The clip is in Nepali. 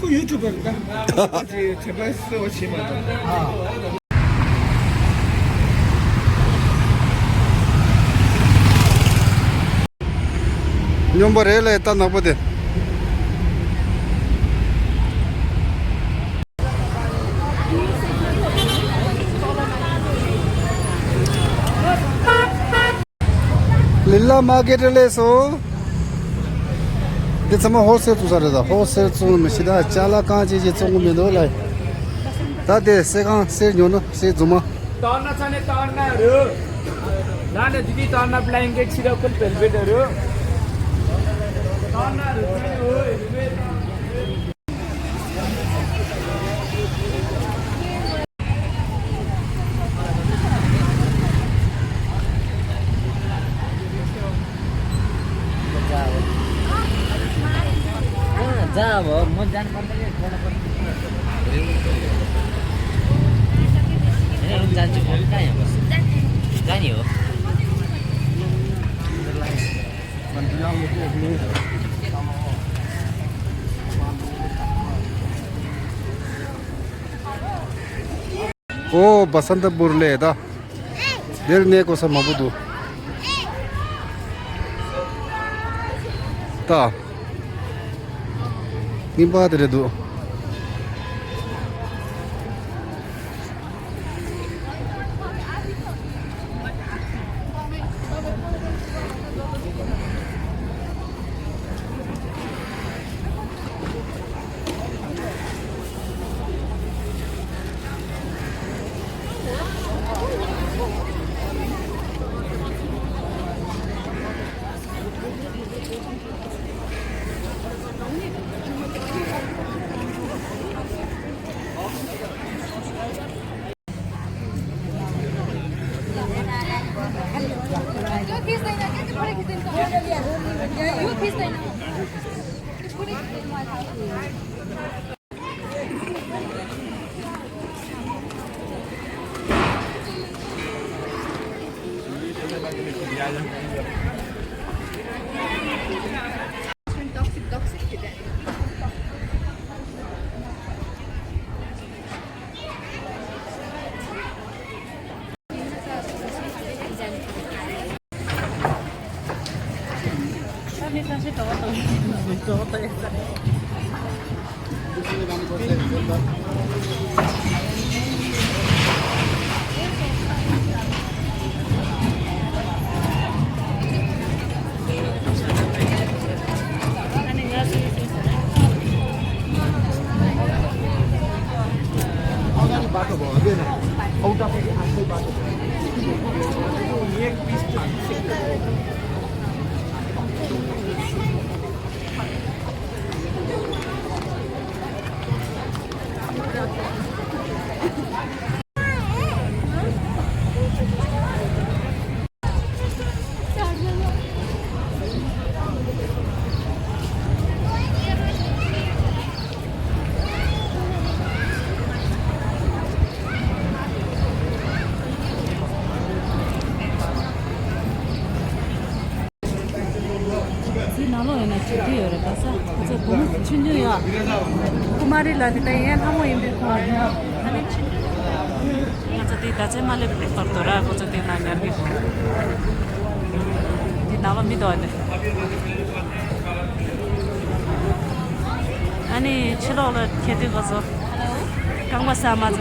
그 유튜버인가? 제발 써 치면. Nyomba rela eta na bode. Lilla market le so. This is wholesale to sarada. Wholesale to mishida chala kanji je chungu me do lai. Ta de second se nyono se zuma. तर्न छ नि तर्नहरु लाने दिदी तर्न ब्ल्याङ्केट सिरकल भेलभेटहरु तर्नहरु चाहिँ हो जा अब म जान पर्दैन जान्छु म कहाँ यहाँ बस्छु जाने हो Oh, basanta burle da. Der ne ko sa mabudu. Ta. Ni ba de do. बाटो भयो हैन औटा फेरि आफ्नै बाटो एक पिस कुमारी ललिता यहाँ ठाउँमा हिँडेको यहाँ चाहिँ त्यता चाहिँ मैले तर्तर आएको चाहिँ त्यो नानीहरूले तिनीहरू मिदो होइन अनि छिटो खेती गर्छ गाउँमा समाज